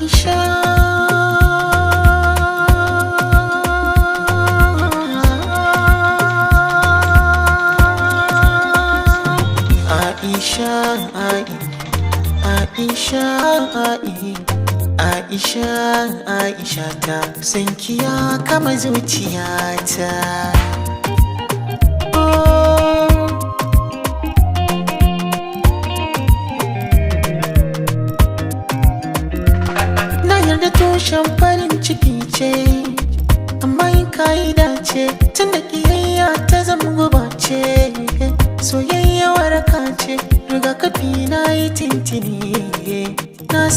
Aisha. Aisha, Aisha, Aisha, Aisha ta sankiya kama zuciyata. Oh. Na yarda tushen farin ciki ce, amma in ka'ida ce, tun da ƙiyayya ta zama guba ce. Soyayya waraka ce, rigakafi na yi tintini. Na